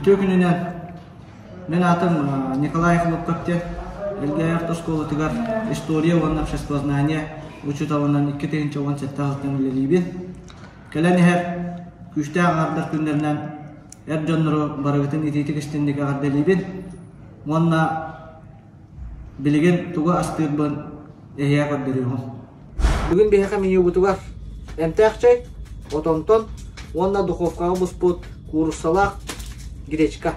Үтүө күнүнэн! Мин аатым Николай Хлопков диэн. Элгээйи орто оскуолатыгар история уонна обществознание учууталынан 2017 сылтан үлэлиибин. Кэлэн иһэр күүстээх аҥардар күннэринэн эр дьоннору барыгытын итиитик истинник эҕэрдэлиибин уонна Билигин тугу астыырбын эһиэхэ көрдөрүөҕүм. Бүгүн биһиэхэ менюбутугар эмтээх чэй, отонтон уонна духовкаҕа буспут кууруссалаах гречка.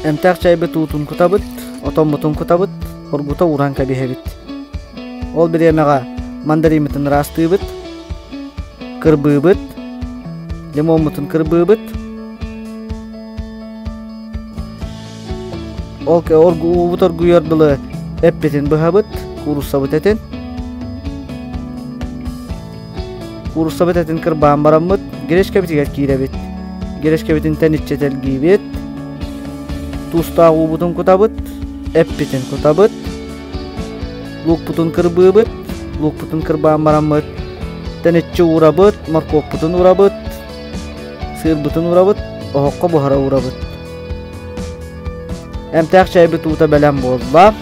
Эмтээх чайбыт уутун кутабыт, отоммутун кутабыт, оргута ууран кэбиһэбит. Ол бириэмэҕэ мандариммытын ыраастыыбыт, кырбыыбыт, лимоммутун кырбыыбыт, Ол уубут оргуйар дылы эппитин быһабыт, кууруссабыт этин. Кууруссабыт этин кырбаан бараммыт, гречкэбитигэр киирэбит. Гречкэбитин тэниччи тэлгиибит. Туустаах уубутун кутабыт, эппитин кутабыт. Луукпутун кырбыыбыт, луукпутун кырбаан бараммыт, тэниччи уурабыт, моркуоппутун уурабыт, сыырбытын уурабыт, оһоххо буһара уурабыт. Эмтээх чэйбит уута бэлэм буолла.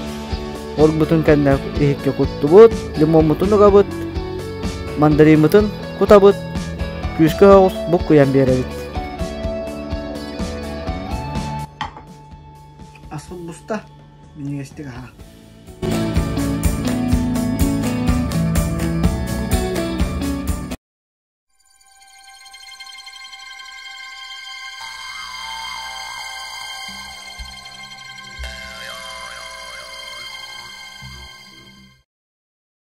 Оргутун кэннэ иһиккэ куттубут, лимоммутун угабыт, мандариммытын кутабыт, күүскэ оҕус буккуйан биэрэбит. Аспыт буста, минньигэстик аһаа.